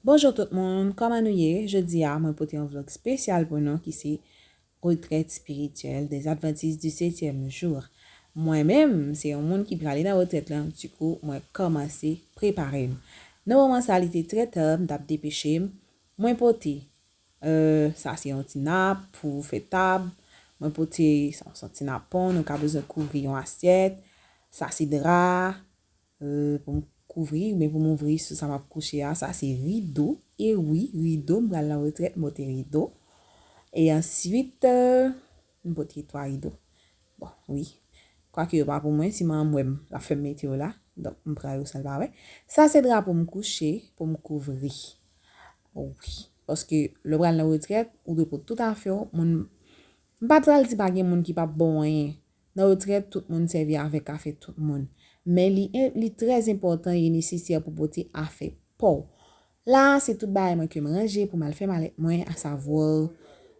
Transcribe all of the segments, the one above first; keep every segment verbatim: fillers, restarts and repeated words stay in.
Bonjou tout moun, kòman nou ye? Jodi a, mwen pote yon vlog espesyal pou nou ki se Retraite spirituelle des Adventistes du septième jour. Mwen menm, se yon moun ki prale nan retrèt lan, dikou mwen kòmanse prepare m. Nan moman sa, li te trè ta, m t ap depeche m. Mwen pote, euh, sa se yon ti nap pou fè tab. Mwen pote sa, sa ti napon, nou ka bezwen kouvri yon asyèt. Sa se dra, euh, pou m kouvri, oubyen pou m ouvri sou sa m ap kouche a. Sa se rido. E wi, rido, m pral nan retrèt, m pote rido. E answit, euh, m pote twa rido. Bon, wi. Kwake yo pa pou mwen, si manman m wè m, l ap fè m mete yo la. Donk, m pran yo san l pa wè. Sa se dra pou m kouche, pou m kouvri. Wi. Paske lè w pral nan retrèt, ou dwe pote tout afè w. Moun, m pa pral di pa gen moun ki p ap ba w anyen. Nan retrèt, tout moun sèvi avèk afè tout moun. Men li, li trè enpòtan e nesesè pou pote afè pa w. La a, se tout bagay mwen ke m ranje pou m al fè malèt mwen, asavwa,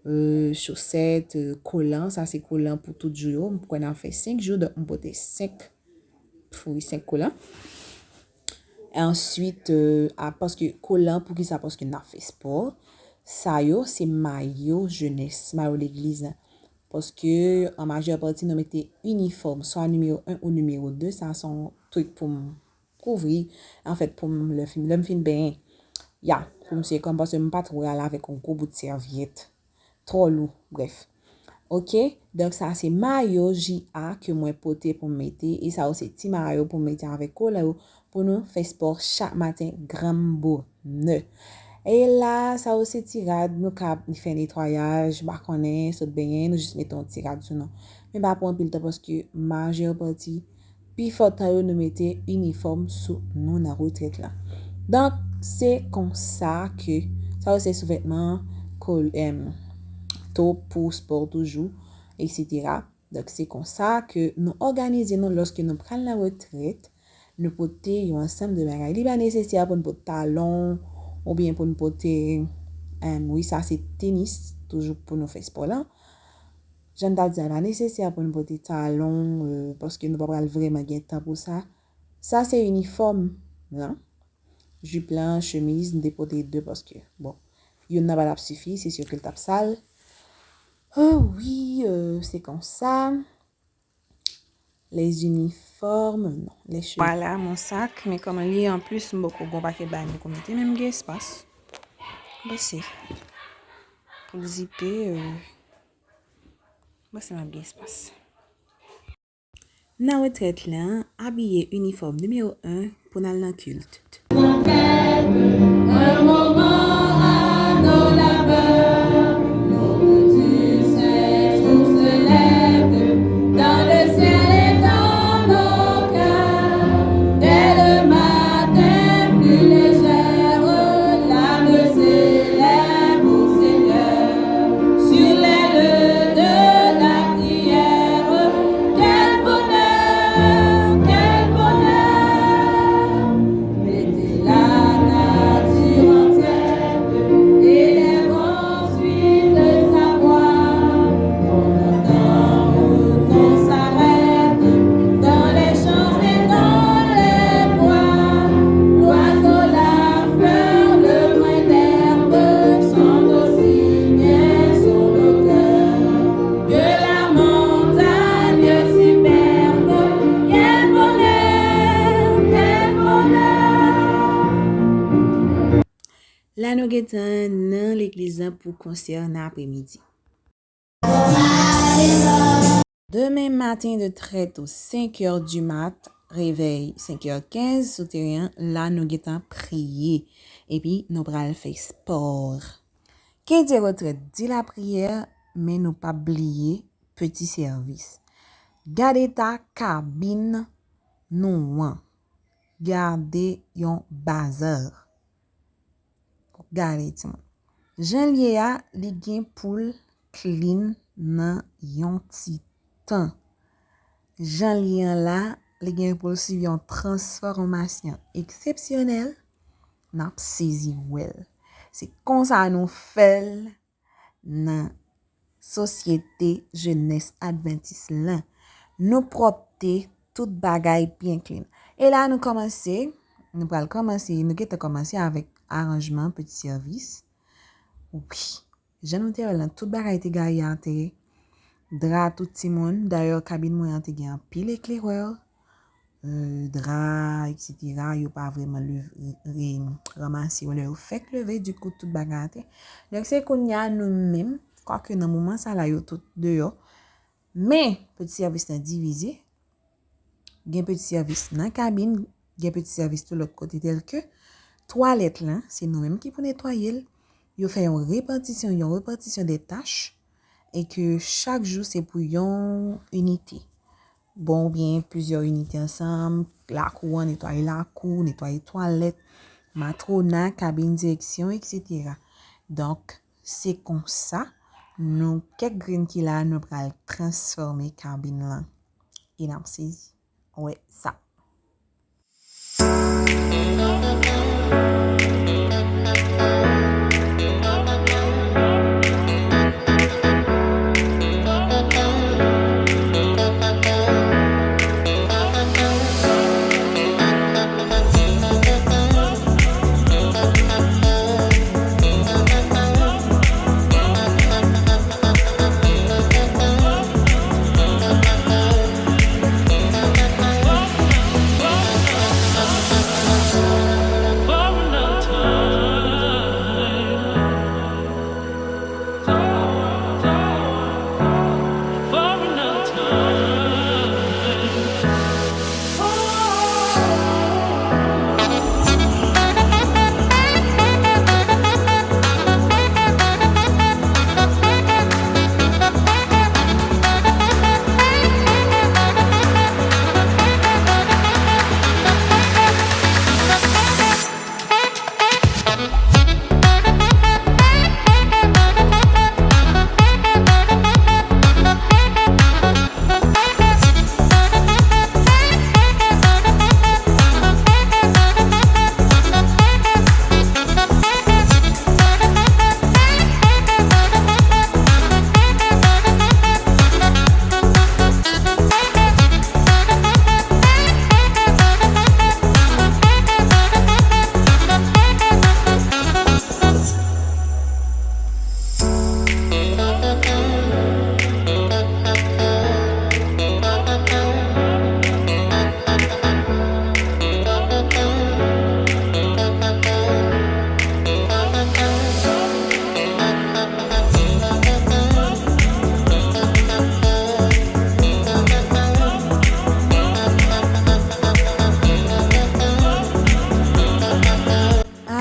euh, chosèt, euh, kolan, sa se kolan pou tout jou yo. M kwè n ap fè senk jou, donk m pote senk, wi, senk kolan. Answit, euh, a, paske kolan, poukisa? Paske n ap fè spò. Sa yo, se mayo jenès, mayo legliz la. Paske an majè pati, nou mete inifòm, swa nimewo en ou nimewo de, sa se yon trik pou m kouvri, anfèt, pou m, lè fim, lè m fin benyen. Ya, pou m se kòm, paske m pa t wè al avèk yon gwo bout sèvyèt. Twò lou, brèf. Oke, donk sa se mayo J A ke mwen pote pou m mete, e sa yo se ti mayo pou m mete avèk kolan yo, pou nou fè spò chak maten granm bonè. E la, sa yo se ti rad, nou ka fè netwayaj, pa konnen, sot benyen, nou jis mete yon ti rad sou nou. Men pa pran anpil tan paske majè pati, pifò tan yo nou mete inifòm sou nou nan retrèt la. Donk, se konsa ke, sa yo se souvètman, kol-, em, top pou spò toujou, etsetera. Donk, se konsa ke nou òganize nou lòske nou pral nan retrèt, nou pote yon ansanm de bagay. Li pa nesesè pou n pote talon, oubyen pou n pote, em, wi, sa se tenis, toujou pou nou fè spò lan. Jan m t ap di a, pa nesesè pou n pote talon, euh, paske nou pa pral vrèman gen tan pou sa. Sa se inifòm lan. Jip lan, chemiz, m te pote de paske, bon, youn nan pa t ap sifi, se si ke l t ap sal. Oh wi, euh, se konsa. Les uniformes, non, les chemises. Voilà mon sac, men kòman li ye anplis, m poko gon pakèt bagay m poko mete, men m gen espas. Bon, se pou l zipe, euh, bon, se m ap gen espas. Nan retrèt lan, abiye inifòm nimewo en pou n al nan kilt. Un moment à nos labeurs, nos petits saints tous se lèvent, dans le ciel et dans nos cœurs. Dès le matin, plus légère, l'âme s'élève au Seigneur, sur l'aile de la prière. Quel bonheur, quel bonheur. Mettez la nature en scène, élève ensuite sa voix. Qu'on entend ou qu'on s'arrête, dans les champs et dans les bois, l'oiseau, la fleur, le brin d'herbe sont aussi bien sur nos cœurs que la montagne superbe. Quel bonheur, quel bonheur. La nou gentan nan legliz lan pou konsè nan apremidi. Demen maten de très tôt, cinq heures du mat, réveil cinq heures quinze sou teren an, la nou gentan priye. Epi nou pral fè spò. Ki di retrèt, di lapriyè, men nou p ap bliye peti sèvis. Gade eta kabin nou an. Gade yon bazar. Gade timoun. Jan l ye a, li gen pou l clean nan yon ti tan. Jan l ye an la, li gen pou l swiv yon transfòmasyon eksepsyonèl. N ap sezi wè l. Se konsa nou fè l nan sosyete jenès advantis lan. Nou pwòpte, tout bagay byen clean. E la nou kòmanse, nou pral kòmanse, nou gentan kòmanse avèk aranjman, peti sèvis. Wi. Jan nou te wè l lan, tout bagay te gaye atè. Dra tout timoun. Dayè, kabin mwen an te gen anpil eklerè. Euh, dra, et cetera, yo pa vrèman leve, re-, ranmase yo lè yo fèk leve, dikou tout bagay atè. Donk, se kounye a nou menm, kwake nan moman sa la, yo tout deyò. Men, peti sèvis lan divize. Gen peti sèvis nan kabin, gen peti sèvis tou lòt kote, tèlke twalèt lan, se nou menm ki pou netwaye l. Yo fè yon repatisyon, yon repatisyon de tach, e ke chak jou se pou yon inite. Bon, oubyen plizyè inite ansanm, lakou an, netwaye lakou, netwaye twalèt, matrona, kabin direksyon, et cetera. Donk, se konsa, nou, kèk grenn ki la, nou pral transfòme kabin lan. E n ap sezi. Wè sa.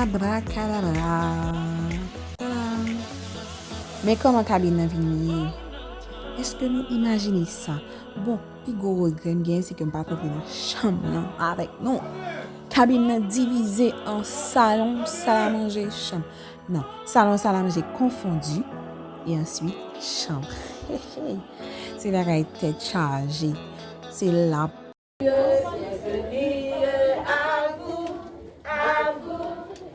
Abrakadabra. Tadam! Men kòman kabin nan vin ye? Èske nou imajine sa? Bon, pi gwo regrè m genyen, se ke m pa t rantre nan chanm lan avèk nou. Kabin nan divize an salon, salamanje, chanm. Non, salon, salamanje konfondi. E answit, chanm. Se bagay tèt chaje. Se la. Bienvenue à vous, à vous.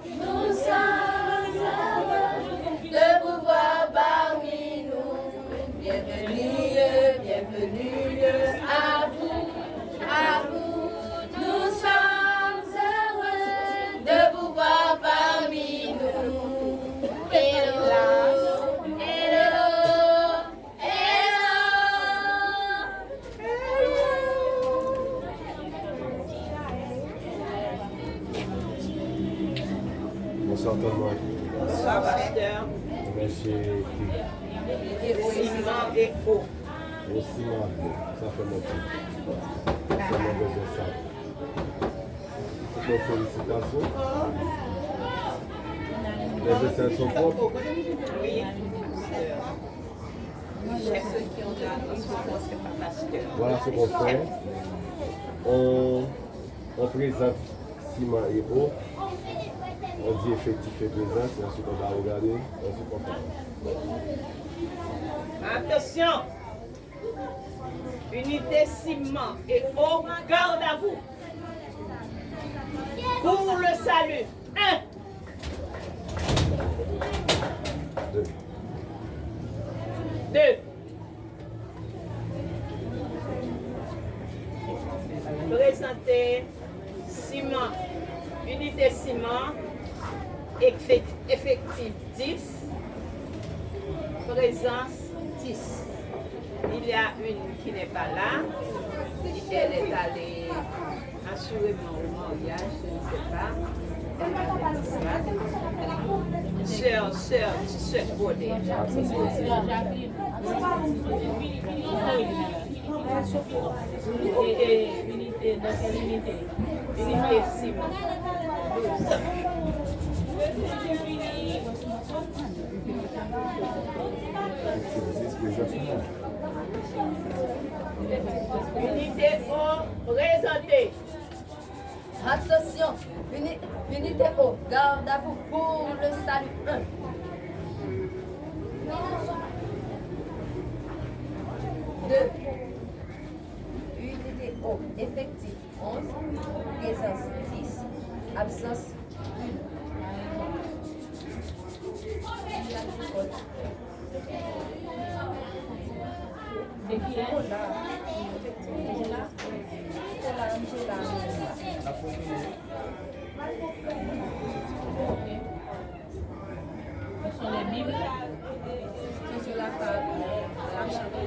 Nous sommes heureux de vous voir parmi nous. Bienvenue, bienvenue à vous, à vous. Nous sommes heureux de vous voir parmi nous. Hello, hello, hello. Bonswa, Toma. Bonswa, pastè. Mèsi. Siman e O. O siman, sa fè mwen pli. Sèlman bezwen sa. Tout moun felisitasyon. Les aisselles sont propres. Voilà ce qu'on fait. On, on présente Siman et O. On dit effectif et présence, et ensuite on va regarder, et ensuite on parle. Attention! Unité Siman et O, garde à vous. Pour le salut, un. Deux. Deux. Prezante Siman, Inite Siman. Efektif dis, prezans dis. Il y a une qui n'est pas là. Elle est allée assurément au mariage, je ne sais pas. Elle m'a dit ça. Sœur, sœur, sœur Godin. Unité, unité, dans quelle unité? Unité, Simon. Unité O, prezante. Attention, uni-, unité O, garde à vous pour le salut un. Deux. Unité O, effectif onze, présence dix, absence une. Ce sont les Bibles qui sont sur la table, la chambre.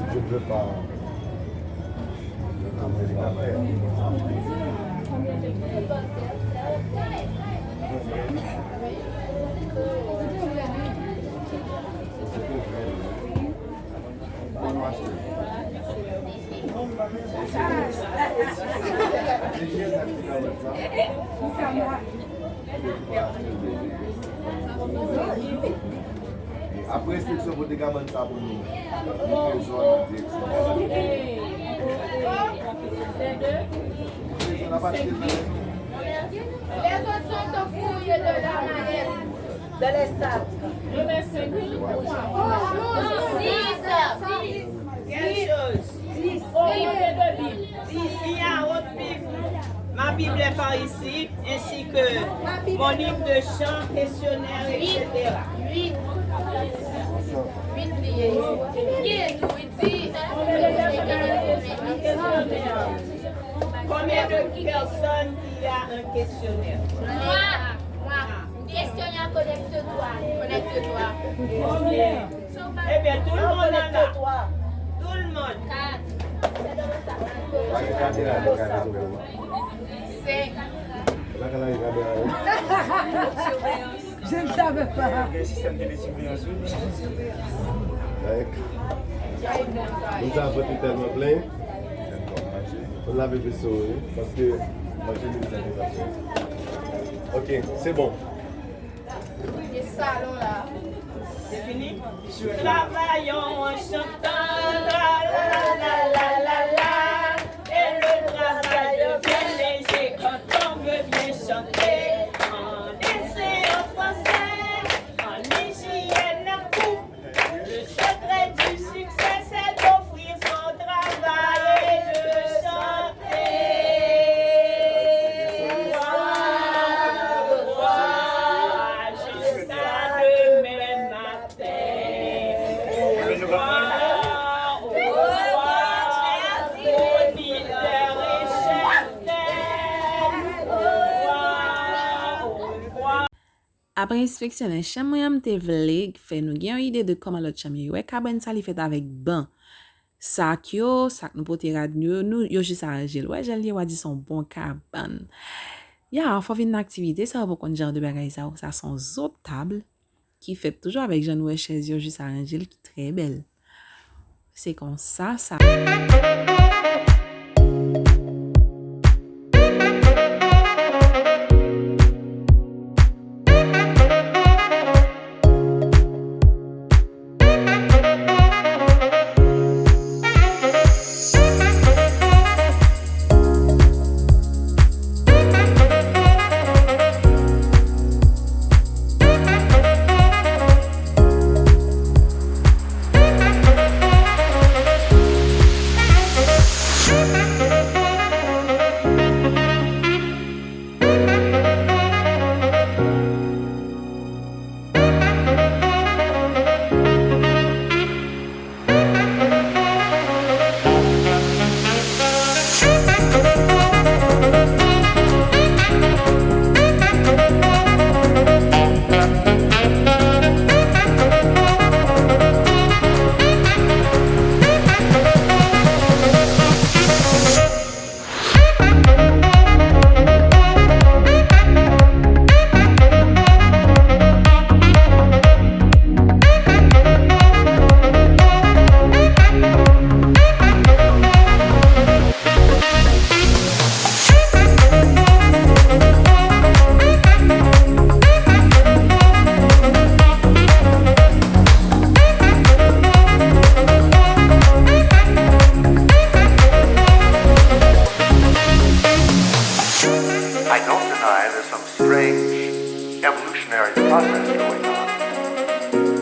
Je ne veux pas. Apre enspeksyon, pote kabann sa pou nou. Livraison nan direksyon. Livraison nan pa chita. Les autres sont au fouillis de la mallette. Dans les sacs. Six. Quelque chose. Dix. Au milieu de Bible. Dix. Il y a autre Bible. Ma Bible est par ici, ainsi que mon livre de chant, questionnaire, et cetera. Huit. Huit billets. Qui est tout? Dix. Combien de personnes il y a un questionnaire? Moi. Moi. Questionnaire, connecte-toi. Connecte-toi. Combien? Ebyen, tout le monde en a. Tout le monde. Senk. Je ne savais pas. Gen sistèm telesiveyans, wi. Dayèk. Nou sa vant li tèlman plen. Fò n lave veso, wi, paske manje li sa. Ok, c'est bon. Travaillons en chantant, la la la la la la la. Et le travail devient léger quand on veut bien chanter. En essai en français, en hygiène en couple. Le secret du succès, c'est d'offrir son travail et de chanter. Jusqu'à demain matin. Au revoir, au revoir, auditeurs et chanteurs. Au revoir, au revoir. Apre enspeksyon nan chanm mwen an, m te vle fè nou gen yon ide de kòman lòt chanm yo ye. Wè kabann sa, li fèt avèk ban. Sak yo, sak nou pote rad nou yo, nou, yo jis aranje l. Wè jan l ye, w a di se yon bon kabann. Ya, fò vin nan aktivite sa, ou poko konn jan de bagay sa yo. Sa se yon zo tab ki fèt toujou avèk jan nou wè chèz yo jis aranje l ki trè bèl. Se konsa sa.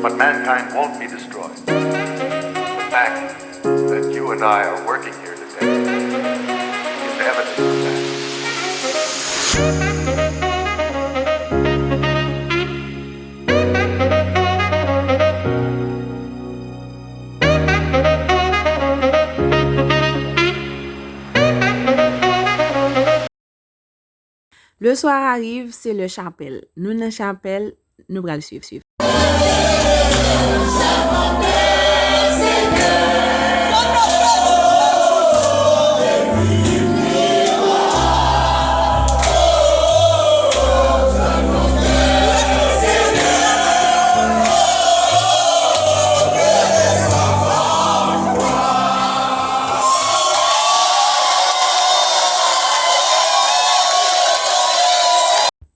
But mankind won't be destroyed. The fact that you and I are working here today is evidence of that. Le soir arrive, se lè chapèl. Nou nan chapèl, nou pral swiv, swiv.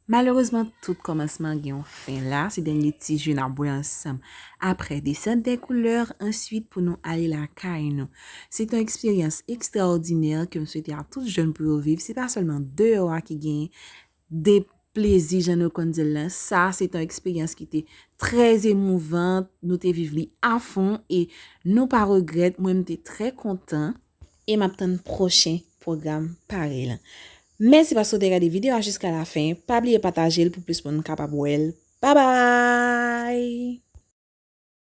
Malerezman, tout kòmansman gen yon fen la. Se dènye ti ji n ap bwè ansanm. Apre, descente des couleurs, answit pou nou ale lakay nou. Se te yon eksperyans ekstraòdinè ke m swete a tout jèn pou yo viv. Se pa sèlman deyò a ki gen de plezi, jan nou konn di l lan. Sa, se te yon eksperyans ki te trè emouvan. Nou te viv li afon e nou pa regrèt. Mwen, m te trè kontan. E m ap tann pwochen pwogram parèy lan. Mèsi paske w te gade videyo a jiska lafen. Pa bliye pataje l pou plis moun kapab wè l. Babay!